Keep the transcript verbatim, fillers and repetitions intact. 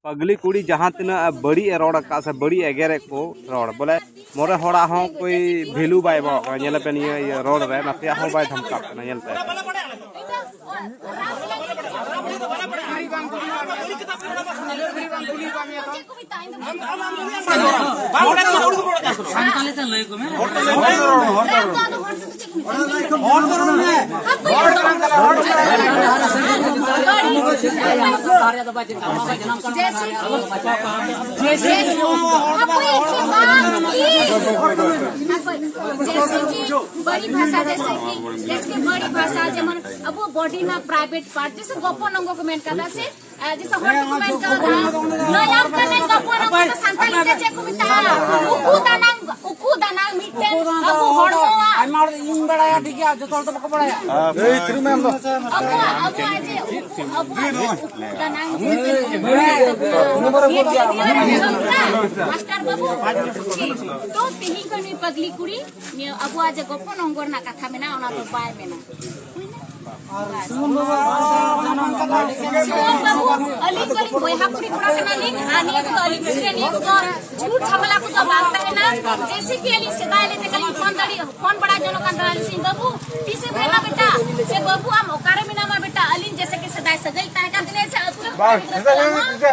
ᱯᱟᱜᱽᱞᱤ ᱠᱩᱲᱤ ᱡᱟᱦᱟᱸ ᱛᱤᱱᱟᱹᱜ ᱵᱟᱹᱲᱤᱡ ᱮ ᱨᱚᱲ ᱟᱠᱟᱫ ᱥᱮ ᱵᱟᱹᱲᱤᱡ ᱮ ᱮᱜᱮᱨᱮᱫ ᱠᱚ ᱨᱚᱲ, ᱵᱚᱞᱮ ᱢᱚᱬᱮ ᱦᱚᱲᱟᱜ ᱦᱚᱸ ᱠᱳᱭ ᱵᱷᱮᱞᱩ ᱵᱟᱭ ᱮᱢᱟᱣᱟᱜ ᱠᱟᱱᱟ᱾ ᱧᱮᱞ ᱯᱮ, ᱱᱤᱭᱟᱹ ᱤᱭᱟᱹ ᱨᱚᱲ ᱨᱮ ᱱᱟᱥᱮᱭᱟᱜ ᱦᱚᱸ ᱵᱟᱭ ᱫᱷᱟᱢᱠᱟᱜ ᱠᱟᱱᱟ᱾ ᱧᱮᱞ ᱯᱮ᱾ ᱥᱟᱱᱛᱟᱲᱤ ᱛᱮ ᱞᱟᱹᱭ ᱠᱚᱢᱮ᱾ ᱡᱮᱥᱮ ᱠᱤ, ᱡᱮᱥᱮ ᱠᱤ, ᱦᱟᱯᱳᱭ, ᱮᱠᱮ ᱵᱟᱝ, ᱡᱮᱥᱮ ᱠᱤ ᱵᱟᱹᱲᱤᱡ ᱵᱷᱟᱥᱟ, ᱡᱮᱥᱮ ᱠᱤ, ᱡᱮᱥᱮ ᱠᱤ ᱵᱟᱹᱲᱤᱡ ᱵᱷᱟᱥᱟ, ᱡᱮᱢᱚᱱ ᱟᱵᱚ ᱵᱚᱰᱤ ᱨᱮᱱᱟᱜ ᱯᱨᱟᱭᱵᱷᱮᱴ ᱯᱟᱨᱴ, ᱡᱮᱥᱮ ᱜᱚᱯᱚ ᱱᱚᱝᱜᱚ ᱠᱚ ᱢᱮᱱ ᱠᱟᱫᱟ ᱥᱮ, ᱟᱨ ᱡᱮᱥᱮ ᱦᱚᱲ ᱠᱚ ᱢᱮᱱ ᱠᱟᱫᱟ, ᱞᱟᱹᱭᱟᱢ ᱠᱟᱹᱱᱟᱹᱧ ᱜᱚᱯᱚ ᱱᱚᱝᱜᱚ ᱫᱚ ᱥᱟᱱᱛᱟᱲᱤ ᱛᱮ ᱪᱮᱫ ᱠᱚ ᱢᱮᱛᱟᱜᱼᱟ? ᱩᱠᱩ ᱫᱟᱱᱟᱝ, ᱩᱠᱩ ᱫᱟᱱᱟᱝ ᱢᱤᱫᱴᱮᱱ ᱟᱵᱚ ᱦᱚᱲᱢᱚᱣᱟᱜ ᱟᱭᱢᱟ ᱦᱚᱲ ᱤᱧ ᱵᱟᱲᱟᱭᱟ, ᱴᱷᱤᱠ ᱜᱮᱭᱟ, ᱡᱚᱛᱚ ᱦᱚᱲ ᱫᱚ ᱵᱟᱠᱚ ᱵᱟᱲᱟᱭᱟ᱾ ᱟᱵᱚᱣᱟᱜ, ᱟᱵᱚᱣᱟᱜ ᱡᱮ ᱩᱠᱩ, ᱟᱵᱚᱣᱟᱜ ᱡᱮ ᱩᱠᱩ ᱫᱟᱱᱟᱝ ᱡᱮ ᱢᱟᱥᱴᱟᱨ ᱵᱟᱹᱵᱩ, ᱛᱚ ᱛᱮᱦᱮᱧ ᱠᱷᱚᱱ ᱱᱩᱭ ᱯᱟᱜᱽᱞᱤ ᱠᱩᱲᱤ ᱱᱤᱭᱟᱹ ᱟᱵᱚᱣᱟᱜ ᱡᱮ ᱜᱚᱯᱚ ᱱᱚᱝᱜᱚ ᱨᱮᱱᱟᱜ ᱠᱟᱛᱷᱟ ᱢᱮᱱᱟᱜᱼᱟ, ᱚᱱᱟ ᱫᱚ ᱵᱟᱭ ᱢᱮᱱᱟ᱾ ᱥᱩᱢᱚᱱ ᱵᱟᱹᱵᱩ, ᱟᱹᱞᱤᱧ ᱫᱚ ᱵᱚᱭᱦᱟ ᱠᱩᱲᱤ ᱠᱚᱲᱟ ᱠᱟᱱᱟᱞᱤᱧ, ᱟᱨ ᱱᱤᱭᱟᱹ ᱠᱚᱫᱚ ᱟᱹᱞᱤᱧ ᱵᱷᱤᱛᱨᱤ ᱨᱮ ᱱᱤᱭᱟᱹ ᱠᱚᱫᱚ ᱡᱷᱩᱴ ᱡᱷᱟᱢᱮᱞᱟ ᱠᱚᱫᱚ ᱵᱟᱝ ᱛᱟᱦᱮᱱᱟ᱾ ᱡᱮᱭᱥᱮ ᱠᱤ ᱟᱹᱞᱤᱧ ᱥᱮᱫᱟᱭ ᱞᱮ ᱛᱮᱜᱮ ᱞᱤᱧ ᱯᱷᱳᱱ ᱫᱟᱲᱮ, ᱯᱷᱳᱱ ᱵᱟᱲᱟ ᱡᱚᱱᱚᱜ ᱠᱟᱱ ᱛᱟᱦᱮᱱᱟ, ᱥᱤᱧ ᱵᱟᱹᱵᱩ, ᱛᱤᱥᱮᱢ ᱦᱮᱡ ᱮᱱᱟ ᱵᱮᱴᱟ? ᱥᱮ ᱵᱟᱹᱵᱩ, ᱟᱢ ᱚᱠᱟᱨᱮ ᱢᱮᱱᱟᱢᱟ ᱵᱮᱴᱟ? ᱟᱹᱞᱤᱧ ᱡᱮᱭᱥᱮ ᱠᱤ ᱥᱮᱫᱟᱭ ᱥᱟᱹᱜᱟᱹᱭ ᱛᱟᱦᱮᱸ ᱠᱟᱱ ᱛᱟᱹᱞᱤᱧᱟ ᱥᱮ ᱟᱹᱛᱩ ᱨᱮ ᱵᱟᱝ, ᱥᱮᱫᱟᱭ ᱥᱟᱹᱜᱟᱹᱭ ᱫᱚ ᱴᱷᱤᱠ ᱜᱮᱭᱟ᱾